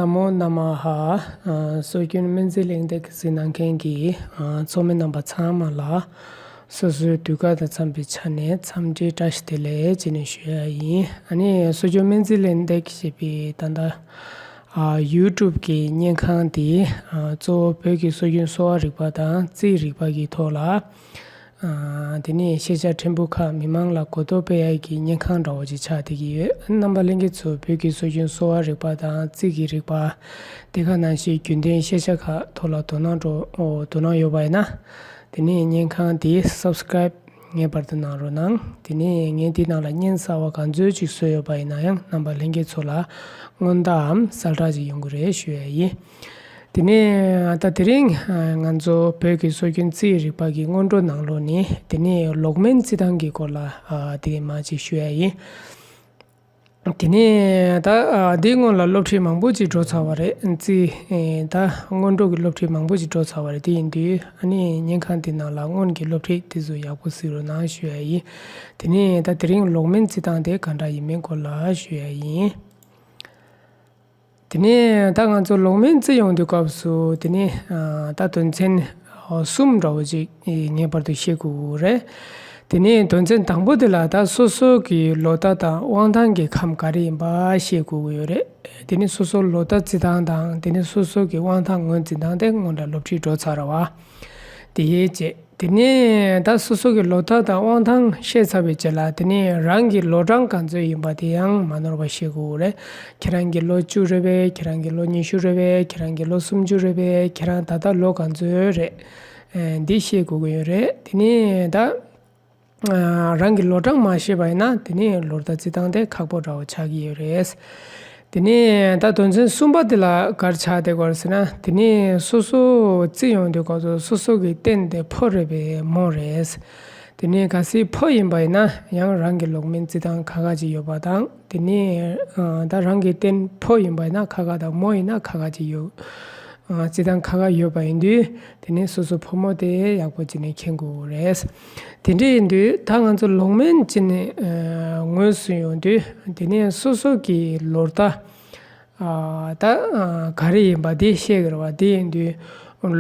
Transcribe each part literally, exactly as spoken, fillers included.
ན་མོ་ན་མ་ཧ། ཨ། སྲོལ་རྒྱུན་སྨན་རྩིས་གླེང་སྟེགས་གཟིགས་གནང་མཁན་གྱི། ཨ། ཚོགས་མི་རྣམ་པ་ཚང་མ་ལ་སོ་སོའི་དུས་བཀག་དང་འཚམས་པའི་ཆ་ནས་འཚམས་འདྲི་བཀྲ་ཤིས་བདེ་ལེགས་ཅེས་ནས་ཞུ་ཡ་ཡིན། ཨ་ནི་སྲོལ་རྒྱུན་སྨན་རྩིས་གླེང་སྟེགས་ཞེས་པའི་ད་ལྟ། ཨ། ཡུ་ཊུབ་ཀྱི་བརྙན་ཁང་འདི། ཨ། གཙོ་བོ་བོད་ཀྱི་སྲོལ་རྒྱུན་གསོ་བ་རིག་པ་དང་རྩིས་རིག་པ་གི་ཐོག་ལ། ཨ། དེ་ནས་ཤེས་བྱ་ཕྲན་བུ་ཁག་མི་མང་ལ་གོ་རྟོགས་སྤེལ་ཡག་གི་བརྙན་ཁང་འདྲ་བོ་ཅིག་ཆགས་བསྡད་ཀྱི་ཡོད། རྣམ་པ་ལྷན་རྒྱས་ཚོ་བོད་ཀྱི་སྲོལ་རྒྱུན་གསོ་བ་རིག་པ་དང་རྩིས་ཀྱི་རིག་པ། དེ་ག་ནང་བཞིན་རྒྱུན་ལྡན་ཤེས་བྱ་ཁག་ཐོག་ལ་དོ་སྣང་འགྲོ། དོ་སྣང་ཡོད་པ་ཡིན་ན། དེ་ནས་བརྙན་ཁང་དེ་སབ་སི་ཀ་རེབ་ངེས་པར་དུ་གནང་རོགས་གནང་། དེ་ནས་ངས་འདི་ནང་ལ་བརྙན་གསར་བ་ག་ཚོད་ཅིག་བཟོས་ཡོད་པ་ཡིན་ན་ཡང་རྣམ་པ་ལྷན་རྒྱས་ཚོ་ལ་སྔོན་བརྡའམ་གསལ་བསྒྲགས་ཅིག་ཡོང་གི་རེད་ཞུ་ཡ་ཡིན། དེ་ནས་ད་དེ་རིང་ང་ཚོ་བོད་ཀྱི་སྲོལ་རྒྱུན་རྩིས་རིག་པ་གི་སྔོན་འགྲོ་ནང་ལོགས་ནས་དེ་ནས་ལོག་སྨན་རྩིས་སྟངས་ཀྱི་སྐོར་ལ། ཨ། དེ་མ་ཅིག་ཞུ་ཡ་ཡིན། དེ་ནས་ད། ཨ། འདིའི་སྔོན་ལ་སློབ་ཁྲིད་མང་པོ་ཅིག་འགྲོ་ཚར་བ་རེད། རྩིས། ཨེ། ད་སྔོན་འགྲོ་གི་སློབ་ཁྲིད་མང་པོ་ཅིག་འགྲོ་ཚར་བ་རེད། དེ་ཡིན་དུས་ཨ་ནི་བརྙན་ཁང་འདི་ནང་ལ་སྔོན་གྱི་སློབ་ཁྲིད་དེ་ཚོ་ཡག་པོ་གཟིགས་རོགས་གནང་ཞུ་ཡ་ཡིན། དེ་ནས་ད་དེ་རིང་ལོག་སྨན་རྩིས་སྟངས་དེ་ག་འདྲ་ཡིན་མིན་སྐོར་ལ་ཞུ་ཡ་ཡིན། དེ་ནས་ད་ང་ཚོ་ལོག་སྨན་རྩིས་ཡོང་དུས་སྐབས་སུ་དེ་ནས། ཨ། ད་དོན་ཚན་གསུམ་འདྲ་བོ་ཅིག་ངེས་པར་དུ་ཤེས་དགོས་ཀྱི་རེད། དེ་ནས་དོན་ཚན་དང་པོ་དེ་ལ་ད་སོ་སོ་གི་ལོ་ཟླ་དང་དབང་ཐང་གི་ཁམས་ག་རེ་ཡིན་པ་ཤེས་དགོས་ཀྱི་ཡོད་རེད། དེ་ནས་སོ་སོ་ལོ་ཟླ་རྩིས་སྟངས་དང་དེ་ནས་སོ་སོ་གི་དབང་ཐང་ངོས་འཛིན་སྟངས་དེ་སྔོན་ལ་སློབ་ཁྲིད་འགྲོ་ཚར་བ། དེ་ཡས་བཅས། དེ་ནས་ད་སོ་སོ་གི་ལོ་ཟླ་དང་དབང་ཐང་ཤེས་ཚར་བའི་རྗེས་ལ། དེ་ནས་རང་གི་ལོ་གྲངས་ག་ཚོད་ཡིན་པ་དེ་ཡང་མ་ནོར་བ་ཤེས་དགོས་རེད། ཁྱེད་རང་གི་ལོ་བཅུ་རེད་པས། ཁྱེད་རང་གི་ལོ་ཉི་ཤུ་རེད་པས། ཁྱེད་རང་གི་ལོ་སུམ་ཅུ་རེད་པས། ཁྱེད་རང་ད་ལྟ་ལོ་ག་ཚོད་རེད། ཨེ། འདི་ཤེས་དགོས་ཀྱི་ཡོད་རེད། དེ་ནས་ད། ཨ། རང་གི་ལོ་གྲངས་མ་ཤེས་པ་ཡིན་ན་དེ་ནས་ལོ་ཟླ་རྩིས་སྟངས་དེ་ཁག་པོ་འདྲ་བོ་ཆགས་ཀྱི་ཡོད་རེད། དེ་ནས་ད་དོན་ཚན་གསུམ་པ་དེ་ལ་ག་རེ་ཆགས་བསྡད་ཀྱི་ཡོད་རེད་ཟེར་ན། དེ་ནས་སོ་སོ་རྩིས་ཡོང་དུས་སྐབས་སུ་སོ་སོ་གི་རྟེན་དེ་ཕོ་རེད་པས་མོ་རེད། དེ་ནས་གལ་སྲིད་ཕོ་ཡིན་པ་ཡིན་ན་ཡང་རང་གི་ལོག་སྨན་རྩིས་སྟངས་ཁག་ཁག་ཅིག་ཡོད་པ་དང་། དེ་ནས། ཨ། ད་རང་གི་རྟེན་ཕོ་ཡིན་པ་ཡིན་ན་ཁག་ཁག་དང་མོ་ཡིན་ན་ཁག་ཁག་ཅིག་ཡོད། ཨ། རྩིས་སྟངས་ཁག་ཁག་ཡོད་པ་ཡིན་དུས་དེ་ནས་སོ་སོ་ཕོ་མོ་དེ་ཡག་པོ་བྱས་ནས་མཁྱེན་དགོས་རེད། དེ་འདྲ་ཡིན་དུས་ད་ང་ཚོ་ལོག་སྨན་བྱས་ནས། ཨ། ངོས་བཟུང་ཡོང་དུས་དེ་ནས་སོ་སོ་གི་ལོ་ཟླ། ཨ། ད། ཨ། ག་རེ་ཡིན་པ་དེ་ཤེས་ཀྱི་རེད་པ། དེ་ཡིན་དུས་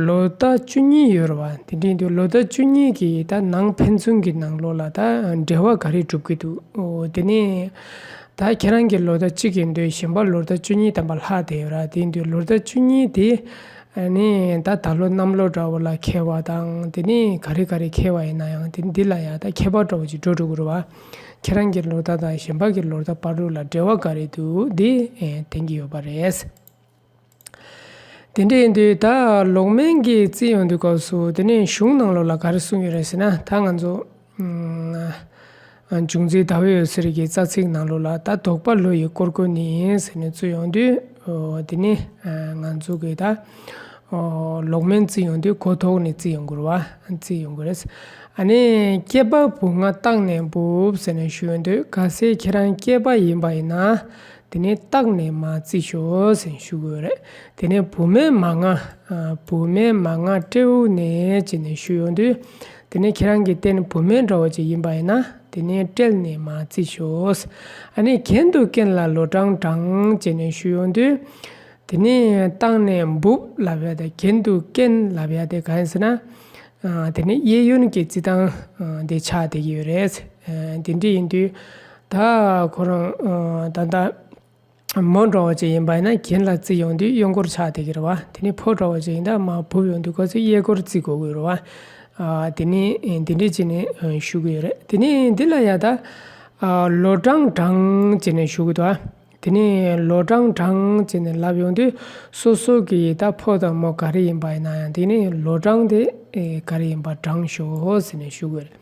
ལོ་ཟླ་བཅུ་གཉིས་ཡོད་རེད་པ། དེ་འདྲ་ཡིན་དུས་ལོ་ཟླ་བཅུ་གཉིས་ཀྱི་ད་ནང་ཕན་ཚུན་གྱི་ནང་ལོགས་ལ་ད་འབྲེལ་བ་ག་རེ་གྲུབ་ཀྱི་འདུག། ཨོ། དེ་ནས་ད་ཁྱེད་རང་གི་ལོ་ཟླ་གཅིག་ཡིན་དུས་གཞན་པ་ལོ་ཟླ་བཅུ་གཉིས་ཐམ་པ་ལྷག་བསྡད་ཡོད་རེད། དེ་ཡིན་དུས་ལོ་ཟླ་བཅུ་གཉིས་དེ། ཨ་ནི་ད་ད་ལོ་གནམ་ལོ་འདྲ་བོ་ལ་འཁེལ་བ་དང་། དེ་ནས་ག་རེ་ག་རེ་འཁེལ་བ་ཡིན་ན་ཡང་དེ་འདི་ལ་ཡང་ད་ཁྱད་པར་འདྲ་བོ་ཅིག་འགྲོ་འགྲོ་གི་རེད་པ། ཁྱེད་རང་གི་ལོ་ཟླ་དང་གཞན་པ་གི་ལོ་ཟླ་བར་དུ་ལ་འབྲེལ་བ་ག་རེ་འདུག། འདི། ཨེ། བསྟན་གྱི་ཡོད་པ་རེད། དེ་འདྲ་ཡིན་དུས་ད་ལོག་སྨན་གྱི་རྩིས་ཡོང་དུས་སྐབས་སུ་དེ་ནས་གཞུང་ནང་ལོགས་ལ་ག་རེ་གསུངས་ཡོད་རེད་ཟེར་ན། ད་ང་ཚོ། ཨ། འབྱུང་རྩིས་ཟླ་བའི་འོད་ཟེར་གྱི་རྩ་ཚིག་ནང་ལོགས་ལ་ད་དོགས་པ་ལོ་ཡི་སྐོར་ཀུན་ནི་ཟེར་ནས་བརྩི་ཡོང་དུས། ཨོ། དེ་ནི། ཨ། ང་ཚོ་གི་ད། ཨོ། ལོག་སྨན་བརྩི་ཡོང་དུས་མགོ་ཐོག་ནས་བརྩི་ཡོང་དགོས་རེད་པ། བརྩི་ཡོང་དགོས་རེད། ཨ་ནི་སྐྱེས་པ་བུ་ལྔ་བརྟགས་ནས་འབུབ་ཟེར་ནས་ཞུ་ཡོང་དུས། གལ་སྲིད་ཁྱེད་རང་སྐྱེས་པ་ཡིན་པ་ཡིན་ན། དེ་ནས་བརྟགས་ནས་མར་བརྩི་ཤོག་ཟེར་ཞུ་དགོས་རེད། དེ་ནས་བུད་མེད་མ་ལྔ། ཨ། བུད་མེད་མ་ལྔ་སྤྲེའུ་ནས་བྱས་ནས་ཞུ་ཡོང་དུས། དེ་ནས་ཁྱེད་རང་གི་རྟེན་བུད་མེད་འདྲ་བོ་ཅིག་ཡིན་པ་ཡིན་ན། དེ་ནས་སྤྲེལ་ནས་མར་བརྩི་ཤོག། ཨ་ནི་གྱེན་དུ་རྐན་ལ་ལོ་གྲངས་བགྲང་བྱས་ནས་ཞུ་ཡོང་དུས། དེ་ནས་བརྟགས་ནས་འབུབ་ལབ་ཡ་དེ། གྱེན་དུ་རྐན་ལབ་ཡ་དེ་གང་ཡིན་ཟེར་ན། ཨ། དེ་ནས་གཡས་གཡོན་གྱི་རྩིས་སྟངས། ཨ། དེ་ཆགས་བསྡད་ཀྱི་ཡོད་རེད། ཨ། དེ་འདྲ་ཡིན་དུས་ད་ཁོ་རང་། ཨ། ད་ལྟ་མོ་འདྲ་བོ་ཅིག་ཡིན་པ་ཡིན་ན་གྱེན་ལ་བརྩི་ཡོང་དུས་གཡོན་སྐོར་ཆགས་བསྡད་ཀྱི་རེད་པ། དེ་ནས་ཕོ་འདྲ་བོ་ཅིག་ཡིན་ན་མར་འབུབ་ཡོང་དུས་ཁོ་ཚོས་གཡས་སྐོར་བརྩི་དགོས་ཀྱི་རེད་པ། ཨ། དེ་ནས་འདི་འདྲ་བྱས་ནས་ཞུ་གི་ཡོད་རེད། དེ་ནས་འདི་ལ་ཡ་ད། ཨ། ལོ་གྲངས་བགྲང་བྱས་ནས་ཞུ་གི་འདུག། ཨ། དེ་ནས་ལོ་གྲངས་བགྲང་བྱས་ནས་ལབ་ཡོང་དུས། སོ་སོ་གི་ད་ཕོ་དང་མོ་ག་རེ་ཡིན་པ་ཡིན་ན་ཡང་། དེ་ནས་ལོ་གྲངས་དེ། ཨེ། ག་རེ་ཡིན་པ་བགྲང་ཤོག་ཟེར་ནས་ཞུ་དགོས་རེད།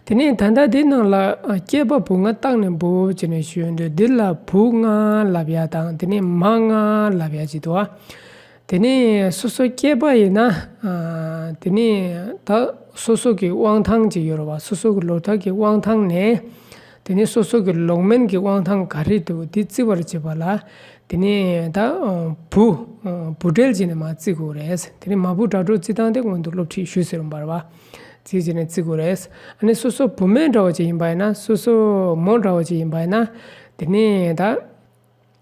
དེ་ནས་ད་ལྟ་འདི་ནང་ལ། ཨ། སྐྱེས་པ་བུ་ལྔ་བརྟགས་ནས་འབུབ་བྱས་ནས་ཞུ་ཡོང་དུས། འདི་ལ་བུ་ལྔ་ལབ་ཡ་དང་། དེ་ནས་མ་ལྔ་ལབ་ཡ་ཅིག་འདུག། ཨ། དེ་ནས་སོ་སོ་སྐྱེས་པ་ཡིན་ན། ཨ། དེ་ནས་ད་སོ་སོ་གི་དབང་ཐང་ཅིག་ཡོད་རེད་པ། སོ་སོ་གི་ལོ་ཟླ་གི་དབང་ཐང་ནས། དེ་ནས་སོ་སོ་གི་ལོག་སྨན་གྱི་དབང་ཐང་ག་རེ་འདུག། དེ་བརྩི་བར་བྱེད་པ་ལ། དེ་ནས་ད། ཨ། བུ། ཨ། བུ་སྤྲེལ་བྱས་ནས་མར་བརྩི་དགོས་རེད། དེ་ནས་མ་བུ་དགྲ་གྲོགས་རྩིས་སྟངས་དེ་སྔོན་དུ་སློབ་ཁྲིད་ཞུས་ཟིན་པ་རེད་པ། རྩིས་བྱས་ནས་བརྩི་དགོས་རེད། ཨ་ནི་སོ་སོ་བུད་མེད་འདྲ་བོ་ཅིག་ཡིན་པ་ཡིན་ན། སོ་སོ་མོ་འདྲ་བོ་ཅིག་ཡིན་པ་ཡིན་ན། དེ་ནས་ད།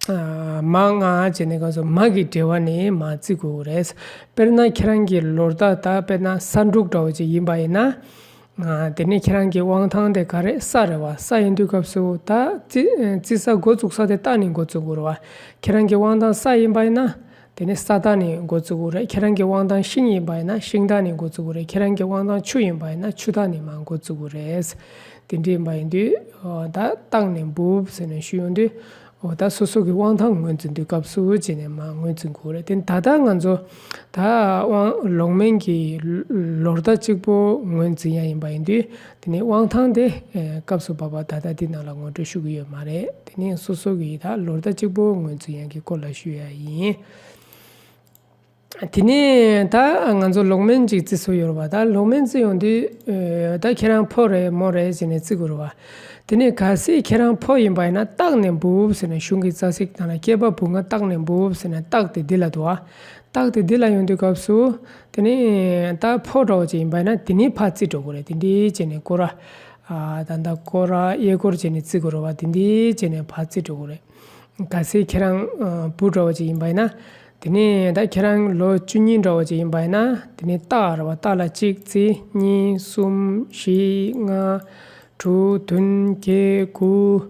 མ་ལྔ་བྱས་ནས་ག་སོ་མ་གི་འབྲེལ་བ་ནས་མ་བརྩི་དགོས་རེད། དཔེར་ན་ཁྱེད་རང་གི་ལོ་རྟགས་ད་དཔེར་ན་ས་འབྲུག་འདྲ་བོ་ཅིག་ཡིན་པ་ཡིན་ན། དེ་ནས་ཁྱེད་རང་གི་དབང་ཐང་དེ་ག་རེ་ས་རེད་བ། ས་ཡིན་དུས་སྐབས་སུ་ད་རྩི་རྩི་ས་འགོ་བཙུགས་ས་དེ་རྟགས་ནས་འགོ་བཙུགས་དགོས་རེད་བ། ཁྱེད་རང་གི་དབང་ཐང་ས་ཡིན་པ་ཡིན་ན། དེ་ནས་ས་རྟགས་ནས་འགོ་བཙུགས་དགོས་རེད། ཁྱེད་རང་གི་དབང་ཐང་ཤིང་ཡིན་པ་ཡིན་ན་ཤིང་རྟགས་ནས་འགོ་བཙུགས་དགོས་རེད། ཁྱེད་རང་གི་དབང་ཐང་ཆུ་ཡིན་པ་ཡིན་ན་ཆུ་རྟགས་ནས་མར་འགོ་བཙུགས་དགོས་རེད། དེ་འདྲ་ཡིན་པ་ཡིན་དུས་ད་རྟགས་ནས་འབུབ་ཟེར་ནས་ཞུ་ཡོང་དུས། འོ་ད་སོ་སོ་གི་དབང་ཐང་ངོས་འཛིན་དུས་སྐབས་སུ་བྱས་ནས་མར་ངོས་འཛིན་དགོས་རེད། དེ་ད་ལྟ་ང་ཚོ་ད་དབང་ལོག་སྨན་གྱི་ལོ་རྟགས་གཅིག་པོ་ངོས་འཛིན་ཡ་ཡིན་པ་ཡིན་དུས། དེ་ནས་དབང་ཐང་དེ་སྐབས་སུ་བབ་པ་ད་ལྟ་འདི་ནང་ལ་ངོ་སྤྲོད་ཞུ་གི་ཡོད་མ་རེད། དེ་ནས་སོ་སོ་གི་ད་ལོ་རྟགས་གཅིག་པོ་ངོས་འཛིན་ཡ་གི་སྐོར་ལ་ཞུ་ཡ་ཡིན། དེ་ནས་ད་ང་ཚོ་ལོག་སྨན་ཅིག་བརྩི་སྲོལ་ཡོད་རེད་བ། ད་ལོག་སྨན་བརྩི་ཡོང་དུས་ཨ་ད་ཁྱེད་རང་ཕོ་རེད་མོ་རེད་ཟེར་ནས་བརྩི་དགོས་རེད་བ། དེ་ནས་གལ་སྲིད་ཁྱེད་རང་ཕོ་ཡིན་པ་ཡིན་ན་རྟགས་ནས་འབུབ་ཟེར་ནས་གཞུང་གི་རྩ་ཚིག་ནང་ལ་སྐྱེས་པ་བུ་ལྔ་རྟགས་ནས་འབུབ་ཟེར་ནས་རྟགས་དེ་འདི་ལ་འདུག་བ། རྟགས་དེ་འདི་ལ་ཡོང་དུས་སྐབས་སུ་དེ་ནས་ད་ཕོ་འདྲ་བོ་ཅིག་ཡིན་པ་ཡིན་ན་དེ་ནས་ཕར་བརྩི་འགྲོ་དགོས་རེད། དེ་འདྲའི་བྱས་ནས་སྐོར་ར་ཨ་ད་ད་སྐོར་ར་གཡས་སྐོར་བྱས་ནས་བརྩི་དགོས་རེད་བ། དེ་འདྲའི་བྱས་ནས་ཕར་བརྩི་འགྲོ་དགོས་རེད། གལ་སྲིད་ཁྱེད་རང་ཨ་བུ་འདྲ་བོ་ཅིག་ཡིན་པ་ཡིན་ན། དེ་ནས་ད་ཁྱེད་རང་ལོ་བཅུ་གཉིས་འདྲ་བོ་ཅིག་ཡིན་པ་ཡིན་ན། དེ་ནས་རྟགས་རེད་བ། རྟགས་ལ་གཅིག་བརྩི། གཉིས། གསུམ། བཞི། ལྔ། དྲུག་བདུན། བརྒྱད། དགུ།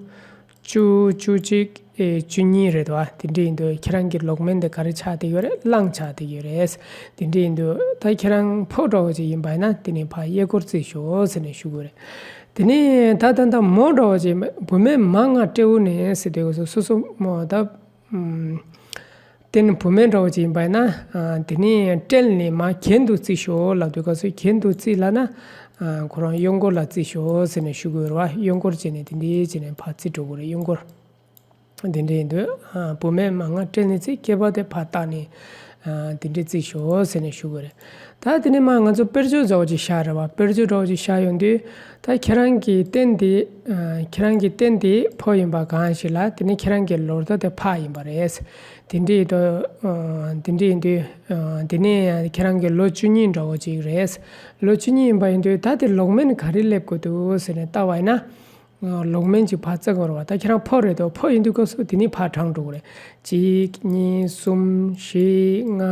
བཅུ། བཅུ་གཅིག་ཨེ་བཅུ་གཉིས་རེད་བ། དེ་འདྲ་ཡིན་དུས་ཁྱེད་རང་གི་ལོག་སྨན་དེ་ག་རེ་ཆགས་བསྡད་ཡོད་རེད། གླང་ཆགས་བསྡད་ཡོད་རེད། དེ་འདྲ་ཡིན་དུས་ད་ཁྱེད་རང་ཕོ་འདྲ་བོ་ཅིག་ཡིན་པ་ཡིན་ན་དེ་ནས་ཕར་གཡས་སྐོར་བརྩི་ཤོག་ཟེར་ནས་ཞུ་དགོས་རེད། དེ་ནས་ད་ད་ད་མོ་འདྲ་བོ་ཅིག་ཡིན་པ། བུད་མེད་མ་ལྔ་སྤྲེའུ་ནས་ཟེར་དུས་སོ་སོ་མོ་ད། ཨམ། དེ་ནི་བུད་མེད་འདྲ་བོ་ཅིག་ཡིན་པ་ཡིན་ན། ཨ་དེ་ནི་སྤྲེལ་ནས་མར་གྱེན་དུ་བརྩི་ཤོག་ལབ་དུས་སྐབས་སུ་གྱེན་དུ་བརྩི་ལབ་ན། ཨ་ཁོ་རང་གཡོན་སྐོར་ལ་བརྩི་ཤོག་ཟེར་ནས་ཞུ་དགོས་རེད་བ། གཡོན་སྐོར་བྱས་ནས་དེ་འདྲའི་བྱས་ནས་ཕར་བརྩི་འགྲོ་དགོས་རེད། གཡོན་སྐོར། དེ་འདྲ་ཡིན་དུས་ཨ་བུད་མེད་མ་ལྔ་སྤྲེལ་ནས་བརྩི། སྐྱེས་པ་དེ་ཕར་བཏགས་ནས་ཨ་དེ་འདྲའི་བརྩི་ཤོག་ཟེར་ནས་ཞུ་དགོས་རེད། ད་དེ་ནས་མར་ང་ཚོ་དཔེར་བརྗོད་འདྲ་བོ་ཅིག་བཞག་རེད་བ། དཔེར་བརྗོད་འདྲ་བོ་ཅིག་བཞག་ཡོང་དུས། ད་ཁྱེད་རང་གི་རྟེན་དེ། ཨ་ཁྱེད་རང་གི་རྟེན་དེ་ཕོ་ཡིན་པ་གང་ཞིག་ལ། དེ་ནས་ཁྱེད་རང་གི་ལོ་རྟགས་དེ་ཕ་ཡིན་པ་རེད། དེ་འདྲ་ཡིན་དུས། ཨ་དེ་འདྲ་ཡིན་དུས། ཨ་དེ་ནས་ཁྱེད་རང་གི་ལོ་བཅུ་གཉིས་འདྲ་བོ་ཅིག་རེད། ལོ་བཅུ་གཉིས་ཡིན་པ་ཡིན་དུས་ད་དེ་ལོག་སྨན་ག་རེ་སླེབས་དགོས་འདུག་ཟེར་ནས་བལྟ་བ་ཡིན་ན། ཨ་ལོག་སྨན་གྱི་ཕར་བརྩི་དགོས་རེད་བ། ད་ཁྱེད་རང་ཕོ་རེད་དོ། ཕོ་ཡིན་དུས་སྐབས་སུ་དེ་ནས་ཕར་བགྲང་འགྲོ་དགོས་རེད། གཅིག་གཉིས། གསུམ། བཞི། ལྔ།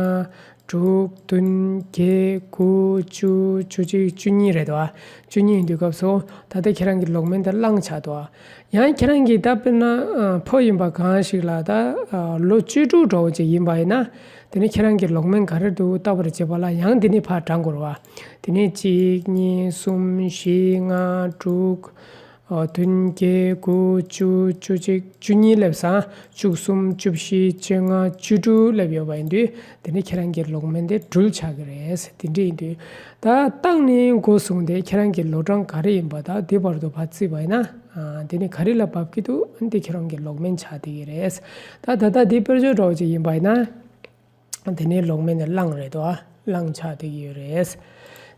དྲུག་བདུན། བརྒྱད། དགུ། བཅུ། བཅུ་གཅིག་བཅུ་གཉིས་རེད་དོ། བཅུ་གཉིས་ཡིན་དུས་སྐབས་སུ་ད་ལྟ་ཁྱེད་རང་གི་ལོག་སྨན་དེ་གླང་ཆགས་དོ། ཡང་ཁྱེད་རང་གི་ད་དཔེར་ན་ཨ་ཕོ་ཡིན་པ་གང་ཞིག་ལ་ད་ཨ་ལོ་བཅུ་དྲུག་འདྲ་བོ་ཅིག་ཡིན་པ་ཡིན་ན། དེ་ནས་ཁྱེད་རང་གི་ལོག་སྨན་ག་རེ་འདུག་བལྟ་བར་བྱེད་པ་ལ་ཡང་དེ་ནས་ཕར་བགྲང་དགོས་རེད་བ། དེ་ནས་གཅིག་གཉིས། གསུམ། བཞི། ལྔ། དྲུག་ཨོ་བདུན། བརྒྱད། དགུ། བཅུ། བཅུ་གཅིག་བཅུ་གཉིས་སླེབས་སོང་། བཅུ་གསུམ། བཅུ་བཞི། བཅོ་ལྔ། བཅུ་དྲུག་སླེབས་ཡོད་པ་ཡིན་དུས། དེ་ནི་ཁྱེད་རང་གི་ལོག་སྨན་དེ་འབྲུལ་ཆགས་ཀྱི་རེད། དེ་འདྲ་ཡིན་དུས། ད་རྟགས་ནས་འགོ་བཟུང་སྟེ་ཁྱེད་རང་གི་ལོ་གྲངས་ག་རེ་ཡིན་པ་དང་དེ་བར་དུ་ཕར་བརྩིས་པ་ཡིན་ན། ཨ་དེ་ནི་ག་རེ་ལ་བབས་ཀྱི་འདུག་ཨ་ནི་དེ་ཁྱེད་རང་གི་ལོག་སྨན་ཆགས་བསྡད་ཀྱི་རེད། ད་ད་ལྟ་འདི་དཔེར་བརྗོད་འདྲ་བོ་ཅིག་ཡིན་པ་ཡིན་ན། དེ་ནས་ལོག་སྨན་ནི་གླང་རེད་དོ། གླང་ཆགས་བསྡད་ཀྱི་ཡོད་རེད།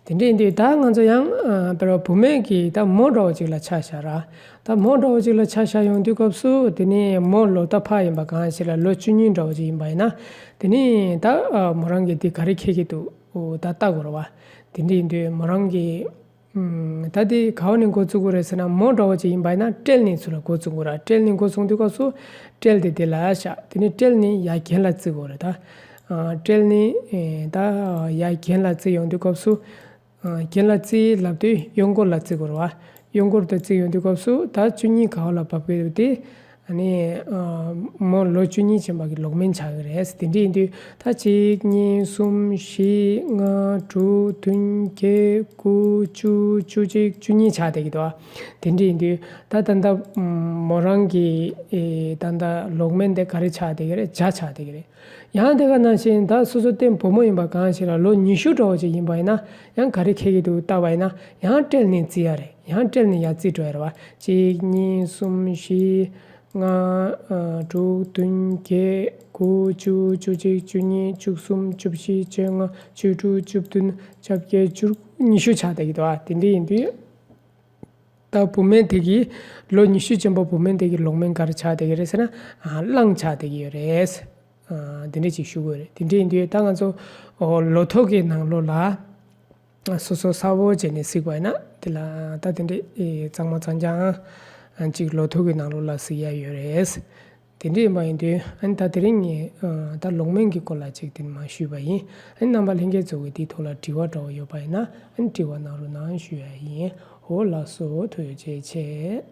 དེ་འདྲ་ཡིན་དུས་ད་ང་ཚོ་ཡང་ཨ་དཔེར་བ་བུད་མེད་ཀྱི་ད་མོ་འདྲ་བོ་ཅིག་ལ་ཆ་བཞག་ར། ད་མོ་འདྲ་བོ་ཅིག་ལ་ཆ་བཞག་ཡོང་དུས་སྐབས་སུ་དེ་ནས་མོ་ལོ་ད་ཕ་ཡིན་པ་གང་ཞིག་ལ་ལོ་བཅུ་གཉིས་འདྲ་བོ་ཅིག་ཡིན་པ་ཡིན་ན། དེ་ནས་ད་ཨ་མོ་རང་གིས་འདི་ག་རེ་འཁེལ་གྱི་འདུག་ཨོ་ད་ལྟ་དགོས་རེད་བ། དེ་འདྲ་ཡིན་དུས་མོ་རང་གིས། ཨུམ། ད་དེ་ག་བ་ནས་འགོ་བཙུགས་དགོས་རེད་ཟེར་ན། མོ་འདྲ་བོ་ཅིག་ཡིན་པ་ཡིན་ན་སྤྲེལ་ནས་ཚུར་ལ་འགོ་བཙུགས་དགོས་ར། སྤྲེལ་ནས་འགོ་བཙུགས་དུས་སྐབས་སུ་སྤྲེལ་དེ་དེ་ལ་བཞག་དེ་ནས་སྤྲེལ་ནས་ཡར་གྱེན་ལ་བརྩི་དགོས་རེད་ད། ཨ་སྤྲེལ་ནས་ཨེ་ད་ཡར་གྱེན་ལ་བརྩི་ཡོང་དུས་སྐབས་སུ། ཨ་གྱེན་ལ་བརྩི་ལབ་དུས་གཡོན་སྐོར་ལ་བརྩི་དགོས་རེད་བ། གཡོན་སྐོར་དུ་བརྩི་ཡོང་དུས་སྐབས་སུ་ད་བཅུ་གཉིས་ག་བ་ལ་བབས་ཀྱི་འདུག་དེ། ཨ་ནི་ཨ་མོ་ལོ་བཅུ་གཉིས་ཕྱིན་པ་གི་ལོག་སྨན་ཆགས་ཀྱི་རེད། དེ་འདྲ་ཡིན་དུས་ད་གཅིག་གཉིས་གསུམ་བཞི་ལྔ་དྲུག་བདུན་བརྒྱད་དགུ་བཅུ་བཅུ་གཅིག་བཅུ་གཉིས་ཆགས་བསྡད་ཀྱི་འདུག་དེ་འདྲ་ཡིན་དུས་ད་ད་ལྟ་མོ་རང་གི་ཨེ་ད་ལྟ་ལོག་སྨན་དེ་ག་རེ་ཆགས་བསྡད་ཀྱི་རེད། བྱ་ཆགས་བསྡད་ཀྱི་རེད། ཡང་དེ་ག་ནང་བཞིན་ད་སོ་སོ་སྟེང་བུ་མོ་ཡིན་པ་གང་ཞིག་ལ་ལོ་ཉི་ཤུ་འདྲ་བོ་ཅིག་ཡིན་པ་ཡིན་ན་ཡང་ག་རེ་འཁེལ་གྱི་འདུག་བལྟ་བ་ཡིན་ན་ཡང་སྤྲེལ་ནས་བརྩི་ཡ་རེད། ཡང་སྤྲེལ་ནས་ཡར་བརྩི་འགྲོ་ཡ་རེད་བ། གཅིག་གཉིས་གསུམ་བཞི། ལྔ། ཨ་དྲུག་བདུན་བརྒྱད་དགུ་བཅུ་བཅུ་གཅིག་བཅུ་གཉིས་བཅུ་གསུམ་བཅུ་བཞི་བཅོ་ལྔ་བཅུ་དྲུག་བཅུ་བདུན་བཅོ་བརྒྱད་བཅུ་ཉི་ཤུ་ཆགས་བསྡད་ཀྱི་འདུག་ཨ། དེ་འདྲ་ཡིན་དུས་ད་བུད་མེད་དེ་གི་ལོ་ཉི་ཤུ་ཅན་པོ་བུད་མེད་དེ་གི་ལོག་སྨན་ག་རེ་ཆགས་བསྡད་ཀྱི་རེད་ཟེར་ན། ཨ་གླང་ཆགས་བསྡད་ཀྱི་ཡོད་རེད། ཨ་དེ་འདྲ་ཅིག་ཞུ་དགོས་རེད། དེ་འདྲ་ཡིན་དུས་ད་ང་ཚོ་ཨོ་ལོ་ཐོ་གི་ནང་ལོགས་ལ། སོ་སོ་གསལ་པོ་བྱས་ནས་གཟིགས་པ་ཡིན་ན་དེ་ལ་ད་དེ་འདྲའི་ཨེ་གཙང་མ་གཙང་རྐྱང་ཅིག་ལོ་ཐོ་གི་ནང་ལོགས་ལ་གཟིགས་ཡ་ཡོད་རེད། དེ་འདྲ་ཡིན་པ་ཡིན་དུས་ཨ་ནི་ད་དེ་རིང་ངས་ཨ་ད་ལོག་སྨན་གྱི་སྐོར་ལ་ཅིག་དེ་མ་ཞུས་པ་ཡིན། ཨ་ནི་རྣམ་པ་ལྷན་རྒྱས་ཚོ་གིས་དེའི་ཐོག་ལ་དྲི་བ་འདྲ་བོ་ཡོད་པ་ཡིན་ན་ཨ་ནི་དྲི་བ་གནང་རོགས་གནང་ཞུ་ཡ་ཡིན། འོ་ལགས་སོ། ཐུགས་རྗེ་ཆེ།